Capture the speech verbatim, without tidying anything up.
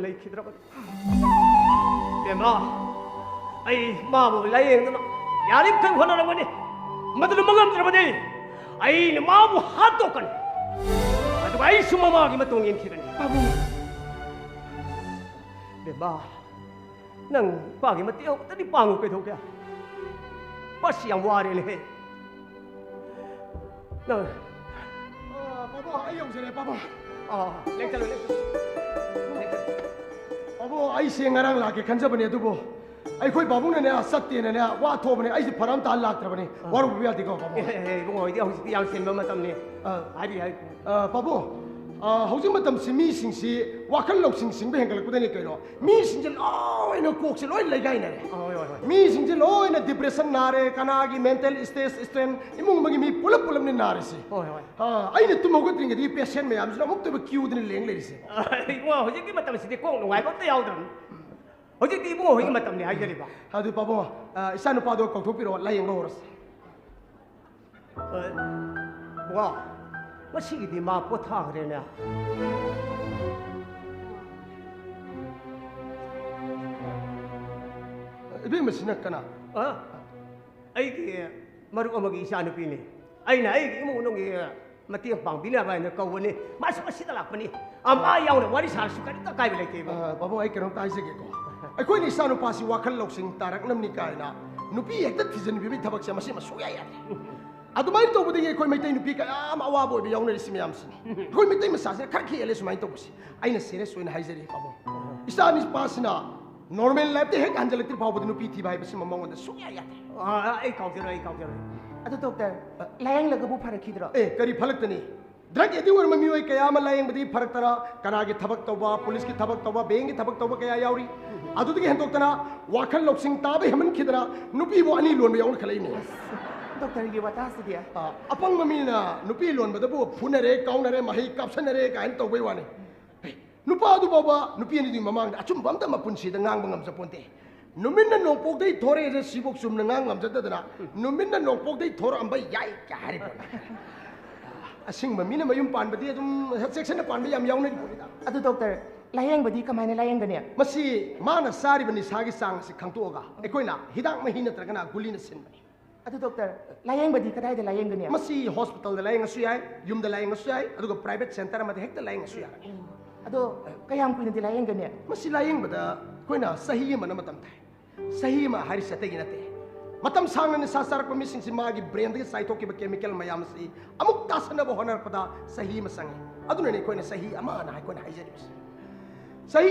ꯂꯩꯈꯤꯗ꯭ꯔꯕꯅꯤ꯫ ꯕꯦꯝꯃ, ꯑꯩ ꯃꯥꯕꯨ ꯂꯥꯌꯦꯡꯗꯨꯅ ꯌꯥꯔꯤꯃꯈꯩ ꯍꯣꯠꯅꯔꯝꯒꯅꯤ꯫ ꯃꯗꯨꯅ ꯃꯉꯝꯗ꯭ꯔꯕꯗꯤ ꯑꯩꯅ ꯃꯥꯕꯨ ꯍꯥꯠꯇꯣꯛꯀꯅꯤ꯫ ꯑꯗꯨꯒ ꯑꯩꯁꯨ ꯃꯃꯥꯒꯤ ꯃꯇꯨꯡ ꯏꯟꯈꯤꯒꯅꯤ꯫ ꯄꯥꯕꯨꯡ! ꯕꯦꯝꯃ, ꯅꯪ ꯏꯄꯥꯒꯤ ꯃꯇꯦꯡ ꯑꯃꯨꯛꯇꯗꯤ ꯄꯥꯡꯉꯨ ꯀꯩꯗꯧꯒꯦ? ꯃꯁꯤ ꯌꯥꯝ ꯋꯥꯔꯦꯅꯦꯍꯦ꯫ ꯅꯪ ꯑꯥ, ꯄꯥꯕꯨꯡ, ꯑꯩ ꯌꯧꯖꯔꯦ, ꯄꯥꯕꯨꯡ꯫ ꯑꯥ, ꯂꯦꯡꯁꯜꯂꯨ, ꯂꯦꯡꯁꯜꯂꯨ꯫ ꯂꯦꯡꯁꯜꯂꯨ꯫ ꯄꯥꯕꯨꯡ, ꯑꯩꯁꯦ ꯉꯔꯥꯡ ꯂꯥꯛꯀꯦ ꯈꯟꯖꯕꯅꯦ, ꯑꯗꯨꯕꯨ ꯑꯩꯈꯣꯏ ꯄꯥꯕꯨꯡꯅꯅꯦ, ꯆꯠꯇꯦꯅꯅꯦ, ꯋꯥ ꯊꯣꯛꯑꯕꯅꯦ꯫ ꯑꯩꯁꯦ ꯐꯔꯛ ꯑꯃ ꯇꯥꯔ ꯂꯥꯛꯇ꯭ꯔꯕꯅꯦ꯫ ꯑꯥ꯫ ꯋꯥꯔꯧꯕꯤꯕ ꯌꯥꯗꯦꯀꯣ, ꯄꯥꯕꯨꯡ? ꯑꯦ, ꯑꯦ, ꯏꯕꯨꯡꯉꯣ, ꯍꯣꯏꯗꯤ ꯍꯧꯖꯤꯛꯇꯤ ꯌꯥꯝ ꯆꯤꯟꯕ ꯃꯇꯝꯅꯤ꯫ ꯑꯥ꯫ ꯍꯥꯏꯕꯤꯌꯨ, ꯍꯥꯏꯕꯤꯌꯨ꯫ ꯑꯥ, ꯄꯥꯕꯨꯡ, ꯑꯥ, ꯍꯧꯖꯤꯛ ꯃꯇꯝꯁꯤ ꯃꯤꯁꯤꯡꯁꯤ ꯋꯥꯈꯜ ꯂꯧꯁꯤꯡ ꯁꯤꯡꯕ ꯍꯦꯟꯒꯠꯂꯛꯄꯗꯒꯤ ꯀꯩꯅꯣ, ꯃꯤꯁꯤꯡꯁꯦ ꯂꯣꯏꯅ ꯀꯣꯛꯁꯦ ꯂꯣꯏ ꯂꯩꯒꯥꯏꯅꯔꯦ꯫ ꯑꯥ, ꯍꯣꯏ, ꯍꯣꯏ, ꯍꯣꯏ꯫ ꯃꯤꯁꯤꯡꯁꯦ ꯂꯣꯏꯅ depression ꯅꯥꯔꯦ, ꯀꯅꯥꯒꯤ mental stress, strain, ꯏꯃꯨꯡ ꯑꯃꯒꯤ ꯃꯤ ꯄꯨꯂꯞ ꯄꯨꯂꯞꯅꯤ ꯅꯥꯔꯤꯁꯦ꯫ ꯍꯣꯏ, ꯍꯣꯏ꯫ ꯑꯥ, ꯑꯩꯅ ꯇꯨꯝ ꯍꯧꯒꯠꯇ꯭ꯔꯤꯉꯩꯗꯒꯤ patient ꯃꯌꯥꯝꯁꯤꯅ ꯑꯃꯨꯛꯇꯣꯏꯕ queueꯗꯅꯤ ꯂꯦꯡ ꯂꯩꯔꯤꯁꯦ꯫ ꯑꯥ, ꯏꯕꯨꯡꯉꯣ, ꯍꯧꯖꯤꯛꯀꯤ ꯃꯇꯝꯁꯤꯗꯤ ꯀꯣꯛ ꯅꯨꯡꯉꯥꯏꯕ ꯑꯝꯇ ꯌꯥꯎꯗ꯭ꯔꯕꯅꯤ꯫ ꯍꯧꯖꯤꯛꯇꯤ ꯏꯕꯨꯡꯉꯣ ꯍꯣꯏꯒꯤ ꯃꯇꯝꯅꯤ ꯍꯥꯏꯖꯔꯤꯕ꯫ ꯑꯗꯨ ꯄꯥꯕꯨꯡ, ꯑꯥ, ꯏꯆꯥ ꯅꯨꯄꯥꯗꯣ ꯀꯧꯊꯣꯛꯄꯤꯔꯛꯑꯣ, ꯂꯥꯌꯦꯡꯕ ꯍꯧꯔꯁꯤ꯫ ꯑ, ꯋꯥ, ꯉꯁꯤꯒꯤꯗꯤ ꯃꯥ ꯄꯣꯊꯥꯈ꯭ꯔꯦꯅꯦ꯫ ꯏꯕꯦꯝꯃꯁꯤꯅ ꯀꯅꯥ? ꯑ, ꯑꯩꯒꯤ ꯃꯔꯨꯞ ꯑꯃꯒꯤ ꯏꯆꯥꯅꯨꯄꯤꯅꯤ꯫ ꯑꯩꯅ ꯑꯩꯒꯤ ꯏꯃꯨꯡ ꯃꯅꯨꯡꯒꯤ ꯃꯇꯦꯡ ꯄꯥꯡꯕꯤꯅꯕ ꯍꯥꯏꯅ ꯀꯧꯕꯅꯤ꯫ ꯃꯥꯁꯨ ꯑꯁꯤꯗ ꯂꯥꯛꯄꯅꯤ꯫ ꯑ, ꯃꯥ ꯌꯥꯎꯅ ꯋꯥꯔꯤ ꯁꯥꯔꯁꯨ ꯀꯔꯤꯝꯇ ꯑꯀꯥꯏꯕ ꯂꯩꯇꯦ, ꯏꯕꯨꯡ꯫ ꯑ, ꯄꯥꯕꯨꯡ, ꯑꯩ ꯀꯩꯅꯣꯝꯇ ꯍꯥꯏꯖꯒꯦꯀꯣ꯫ ꯑꯩꯈꯣꯏꯅ ꯏꯆꯥ ꯅꯨꯄꯥꯁꯤ ꯋꯥꯈꯜ ꯂꯧꯁꯤꯡ ꯇꯥꯔꯛꯅꯕꯅꯤ ꯀꯥꯏꯅ ꯅꯨꯄꯤ ꯍꯦꯛꯇ ꯊꯤꯖꯤꯟꯕꯤꯕꯒꯤ ꯊꯕꯛꯁꯦ ꯃꯁꯤ ꯃꯁꯨ ꯌꯥꯏ ꯌꯥꯗꯦ꯫ ꯑꯗꯨꯃꯥꯏꯅ ꯇꯧꯕꯗꯒꯤ ꯑꯩꯈꯣꯏ ꯃꯩꯇꯩ ꯅꯨꯄꯤ ꯀꯌꯥ ꯑꯃ ꯑꯋꯥꯕ ꯑꯣꯏꯕ ꯌꯥꯎꯅꯔꯤꯁꯤ ꯃꯌꯥꯝꯁꯤꯅ꯫ ꯑꯩꯈꯣꯏ ꯃꯩꯇꯩ ꯃꯆꯥꯁꯤꯅ ꯈꯔ ꯈꯦꯠꯂꯦ ꯁꯨꯃꯥꯏꯅ ꯇꯧꯕꯁꯤ꯫ ꯑꯩꯅ serious ꯑꯣꯏꯅ ꯍꯥꯏꯖꯔꯤ ꯄꯥꯕꯨꯡ꯫ ꯏꯆꯥ ꯅꯨꯄꯥꯁꯤꯅ normal lifeꯇ ꯍꯦꯛ ꯍꯟꯖꯤꯜꯂꯛꯇ꯭ꯔꯤ ꯐꯥꯎꯕꯗ ꯅꯨꯄꯤ ꯊꯤꯕ ꯍꯥꯏꯕꯁꯤꯃ ꯃꯉꯣꯟꯗ ꯁꯨꯡꯌꯥ ꯌꯥꯗꯦ꯫ ꯑ, ꯑ, ꯑꯩ ꯀꯥꯎꯖꯔꯣꯏ, ꯑꯩ ꯀꯥꯎꯖꯔꯣꯏ꯫ ꯑꯗꯨ ꯗꯣꯛꯇꯔ, ꯂꯥꯌꯦꯡꯂꯒꯕꯨ ꯐꯔꯛꯈꯤꯗ꯭ꯔꯣ? ꯑꯦ, ꯀꯔꯤ ꯐꯔꯛꯇꯅꯤ? Drug addict ꯑꯣꯏꯔꯝꯕ ꯃꯤꯑꯣꯏ ꯀꯌꯥ ꯑꯃ ꯂꯥꯌꯦꯡꯕꯗꯒꯤ ꯐꯔꯛꯇꯅ, ꯀꯅꯥꯒꯤ ꯊꯕꯛ ꯇꯧꯕ, ꯄꯨꯂꯤꯁꯀꯤ ꯊꯕꯛ ꯇꯧꯕ, bankꯀꯤ ꯊꯕꯛ ꯇꯧꯕ ꯀꯌꯥ ꯌꯥꯎꯔꯤ꯫ ꯑꯗꯨꯗꯒꯤ ꯍꯦꯟꯗꯣꯛꯇꯅ ꯋꯥꯈꯜ ꯂꯧꯁꯤꯡ ꯇꯥꯕ ꯍꯦꯟꯃꯟꯈꯤꯗꯅ ꯅꯨꯄꯤꯕꯨ ꯑꯅꯤ ꯂꯣꯟꯕ ꯌꯥꯎꯅꯈꯠꯂꯛꯏꯅꯦ꯫ ꯗꯣꯛꯇꯔꯒꯤ ꯋꯥꯇꯥꯁꯤꯗꯤ꯫ ꯑ, ꯑꯄꯪꯕ ꯃꯤꯅ ꯅꯨꯄꯤ ꯂꯣꯟꯕꯗꯕꯨ ꯐꯨꯅꯔꯦ, ꯀꯥꯎꯅꯔꯦ, ꯃꯍꯩ ꯀꯥꯞꯁꯟꯅꯔꯦ ꯀꯥꯏꯅ ꯇꯧꯕꯩ ꯋꯥꯅꯤ꯫ ꯍꯦ, ꯅꯨꯄꯥ ꯑꯗꯨ ꯐꯥꯎꯕ ꯅꯨꯄꯤ ꯑꯅꯤꯗꯨꯒꯤ ꯃꯃꯥꯡꯗ ꯑꯆꯨꯝꯕ ꯑꯝꯇ ꯃꯄꯨꯟꯁꯤꯗ ꯉꯥꯡꯕ ꯉꯝꯖꯄꯣꯟꯇꯦ꯫ ꯅꯨꯃꯤꯠꯅ ꯅꯣꯡꯄꯣꯛꯇꯩ ꯊꯣꯔꯛꯑꯦꯁꯦ ꯁꯤꯕꯣꯛ ꯆꯨꯝꯅ ꯉꯥꯡ ꯉꯝꯖꯗꯗꯅ, "ꯅꯨꯃꯤꯠꯅ ꯅꯣꯡꯄꯣꯛꯇꯩ ꯊꯣꯔꯛꯑꯝꯕ ꯌꯥꯏ" ꯀ ꯍꯥꯏꯔꯤꯕ꯫ ꯑꯁꯤꯡꯕ ꯃꯤꯅ ꯃꯌꯨꯝ ꯄꯥꯟꯕꯗꯤ ꯑꯗꯨꯝ ꯆꯦꯛꯁꯤꯟꯅ ꯄꯥꯟꯕ ꯌꯥꯝ ꯌꯥꯎꯅꯔꯤ ꯄꯣꯠꯅꯤꯗ꯫ ꯑꯗꯨ ꯗꯣꯛꯇꯔ, ꯂꯥꯌꯦꯡꯕꯗꯤ ꯀꯃꯥꯏꯅ ꯂꯥꯌꯦꯡꯒꯅꯤ? ꯃꯁꯤ ꯃꯥꯅ ꯆꯥꯔꯤꯕ ꯅꯤꯁꯥꯒꯤ ꯆꯥꯡ ꯑꯁꯤ ꯈꯪꯗꯣꯛꯑꯒ ꯑꯩꯈꯣꯏꯅ ꯍꯤꯗꯥꯛ ꯃꯍꯤ ꯅꯠꯇ꯭ꯔꯒꯅ ꯒꯨꯂꯤꯅ ꯁꯤꯟꯕꯅꯤ꯫ ꯑꯗꯨ ꯗꯣꯛꯇꯔ, ꯂꯥꯌꯦꯡꯕꯗꯤ ꯀꯗꯥꯏꯗ ꯂꯥꯌꯦꯡꯒꯅꯤ? ꯃꯁꯤ ꯍꯣꯁꯄꯤꯇꯥꯜꯗ ꯂꯥꯌꯦꯡꯉꯁꯨ ꯌꯥꯏ, ꯌꯨꯝꯗ ꯂꯥꯌꯦꯡꯉꯁꯨ ꯌꯥꯏ, ꯑꯗꯨꯒ ꯄ꯭ꯔꯥꯏꯚꯦꯠ ꯁꯦꯟꯇꯔ ꯑꯃꯗ ꯍꯦꯛꯇ ꯂꯥꯌꯦꯡꯉꯁꯨ ꯌꯥꯔꯦ꯫ ꯑꯗꯣ ꯀꯌꯥꯝ ꯀꯨꯏꯅꯗꯤ ꯂꯥꯌꯦꯡꯒꯅꯤ? ꯃꯁꯤ ꯂꯥꯌꯦꯡꯕꯗ ꯑꯩꯈꯣꯏꯅ ꯆꯍꯤ ꯑꯃꯅ ꯃꯇꯝ ꯊꯥꯏ꯫ ꯆꯍꯤ ꯑꯃ ꯍꯥꯏꯔꯤꯁꯤ ꯑꯇꯩꯒꯤ ꯅꯠꯇꯦ꯫ ꯃꯇꯝ ꯁꯥꯡꯅ ꯅꯤꯁꯥ ꯆꯥꯔꯛꯄ ꯃꯤꯁꯤꯡꯁꯤ ꯃꯥꯒꯤ ꯕ꯭ꯔꯦꯟꯗꯒꯤ ꯆꯥꯏꯊꯣꯛꯈꯤꯕ ꯀꯦꯃꯤꯀꯦꯜ ꯃꯌꯥꯝ ꯑꯁꯤ ꯑꯃꯨꯛ ꯇꯥꯁꯟꯅꯕ ꯍꯣꯠꯅꯔꯛꯄꯗ ꯆꯍꯤ ꯑꯃ ꯆꯪꯉꯤ꯫ ꯑꯗꯨꯅꯅꯤ ꯑꯩꯈꯣꯏꯅ ꯆꯍꯤ ꯑꯃ ꯑꯅ ꯑꯩꯈꯣꯏꯅ ꯍꯥꯏꯖꯔꯤꯕꯁꯤ꯫ ꯆꯍꯤ